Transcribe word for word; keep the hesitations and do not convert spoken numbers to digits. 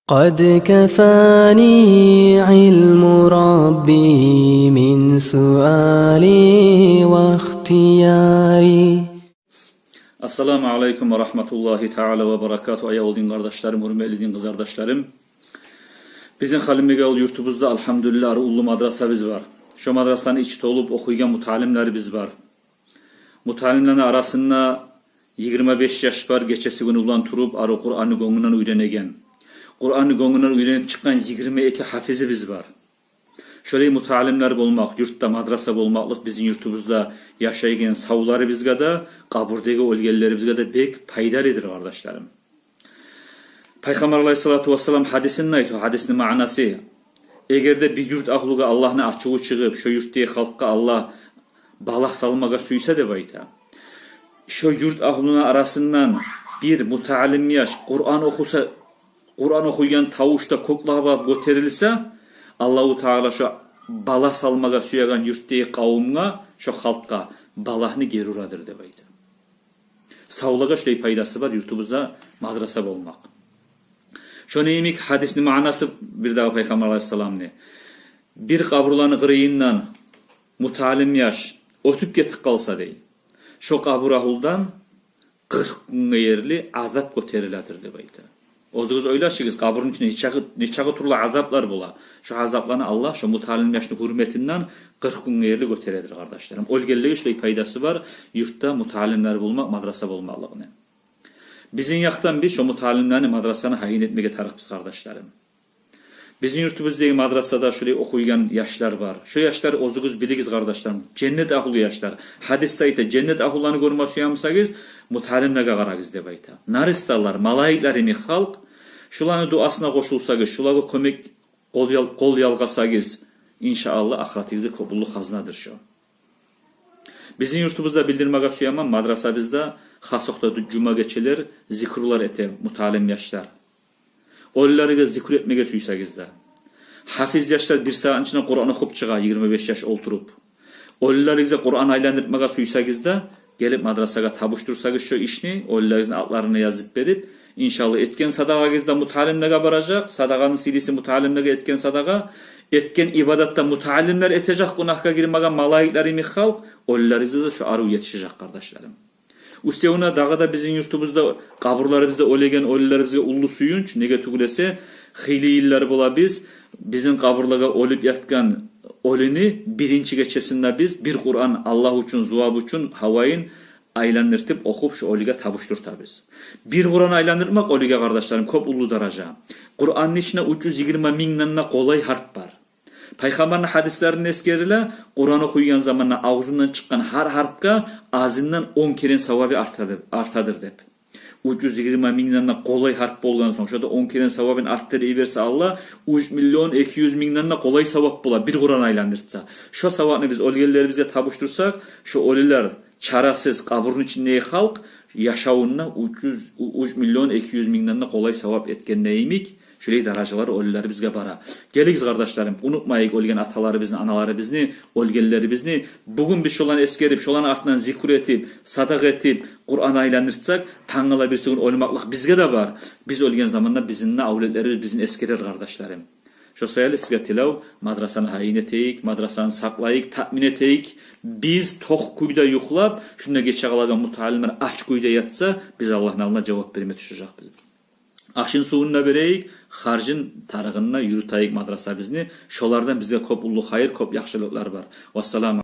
قد كفاني علم ربي من سؤالي واختياري. Ассаламу алейкум ва рагьматуллагьи таала ва баракатугь. Аявлу дин къардашларым, гьюрметли дин къызардашларым. Бизин Халимбекавул юртубузда, альгьамдулиллагь, уллу мадрасабыз бар. Шо мадрасаны ичи толуп охуйгъан муталимлерибиз бар. Муталимлени арасында йигирма беш яш бар, гечеси-гюню булан туруп, арив Къуранны гёнгюнден уьйренеген. Къуранны гёнгюнден уьйренип чыкъгъан йигирма эки гьафизибиз бар. Шолай муталимлер болмакъ, юртда мадраса болмакълыкъ бизин юртубузда яшайгъан савларыбызгъа да, къабурдагъы оьлгенлерибизге де бек пайдалыдыр, къардашларым. Пайхаммар алайгьиссалату вассалам гьадисинде айта, гьадисни маънасы: эгер де бир юрт агьлюге Аллагьны ачуву чыгъып, шо юртдагъы халкъгъа Аллагь балагь салмагъа сюйсе, деп айта, шо юрт агьлюню арасындан бир муталим яш Къуран охуса, Къуран охуйгъан тавушда кёклеге барып гётерилсе, Аллагьу Таала шо балагь салмагъа сюеген юртдагъы къавумгъа, шо халкъгъа балагьны гери урадыр, деп айта. Савлагъа шолай пайдасы бар юртубузда мадраса болмакъ. Шону йимик гьадисни маънасы бирдагъы Пайхаммар алайгьиссаламны: бир къабурланы къырыйындан муталим яш оьтюп гетип къалса, дей, шо къабур агьлюден къыркъ гюнге ерли азап гётериледир, деп айта. Оьзюгюз ойлашыгъыз, къабурну ичинде нечакъы, нечакъы тюрлю азаплар бола. Шо азапланы Аллагь шо муталим яшны гьюрметинден къыркъ гюнге ерли гётередир, къардашларым. Оьлгенлеге шолай пайдасы бар юртда муталимлер болмакъ, мадраса болмакълыгъыны. Бизин якъдан биз шо муталимлени, мадрасаны гьайын этмеге тарыкъбыз, къардашларым. Бизин юртубуздагъы мадрасада шолай охуйгъан яшлар бар. Шо яшлар, оьзюгюз билигиз, къардашларым, женнет агьлю яшлар. Гьадисде айта, женнет агьлюлени гёрме сюе бусагъыз, муталимлеге къарагъыз, деп айта. Наристалар, малайиклер йимик халкъ. Шоланы дуасына къошулсагъыз, шолагъа кёмек къол ял-, къол ялгъасагъыз, иншааллагь, ахыратыгъызда кёп уллу хазнадыр шо. Бизин юртубузда билдирмеге сюемен, мадрасабызда хасокъда ду-, жума гечелер зикрулар эте муталим яшлар. Оьлюлеге зикру этмеге сюйсегиз де. Гьафиз яшлар бир сагьатны ичинде Къуран охуп чыгъа, йигирма беш яш олтуруп. Оьлюлеге Къуран айландыртмагъа сюйсегиз де, гелип мадрасагъа тапшурсагъыз шо ишни, оьлюлеригизни атларын язып берип, иншааллагь, этген садагъагъыз да муталимлеге баражакъ, садагъаны сыйлысы муталимлеге этген садагъа, этген ибадат да муталимлер этежек, гюнагьгъа гирмеген малайиклер йимик халкъ, оьлюлеригизге де шо арив етишежек, къардашларым. Уьстевюне дагъы да бизин юртубузда, къабурларыбызда оьлеген оьлюлерибизге уллу сююнч, неге тюгюл эсе, хыйлы йыллар бола биз бизин къабурлагъа оьлюп ятгъан оьлюню биринчи гечесинде биз бир Къуран Аллагь учун, зувап учун, гьавайын айландыртып охуп, шо оьлюге тапшуртабыз. Бир Къуран айландыртмакъ оьлюге, къардашларым, кёп уллу даража. Къуранны ичинде уьч юз йигирма мингден де къолай гьарп бар. Пайхаммарны гьадислеринде эсгериле, Къуран охуйгъан заманда авзундан чыкъгъан гьар гьарпгъа азындан он керен савабы артадыр, артадыр деп. Уьч юз йигирма мингден де къолай гьарп болгъан сонг, шо да он керен савабын артдырып йиберсе Аллагь, уьч миллион эки юз мингден де къолай савап бола бир Къуран айландыртса. Шо савапны биз оьлгенлерибизге тапшурсакъ, шо оьлюлер, чарасыз къабурну ичиндеги халкъ яшавунда уьч юз, уьч миллион эки юз мингден де къолай савап этгенде йимик, шолай даражалар оьлюлерибизге бара. Гелигиз, къардашларым, унутмайыкъ оьлген аталарыбызны, аналарыбызны, оьлгенлерибизни. Бугюн биз шоланы эсгерип, шоланы артындан зикру этип, садагъа этип, Къуран айландыртсакъ, тангала бирисигюн оьлмеклик бизге де бар. Биз оьлген заманда бизин де авлетлерибиз бизин эсгерер, къардашларым. Шо саялы сизге тилев: мадрасаны гьайын этейик, мадрасаны сакълайыкъ, таъмин этейик. Биз токъ кюйде юхлап, шунда гече къалагъан муталимлер ач кюйде ятса, биз Аллагьны алдына жавап берме тюшежекбиз. Ашын-сувун да берейик, харжын-тарыгъын да юрютейик мадрасабызны. Шолардан бизге кёп уллу хайыр, кёп яхшылыкълар бар. Вассаламу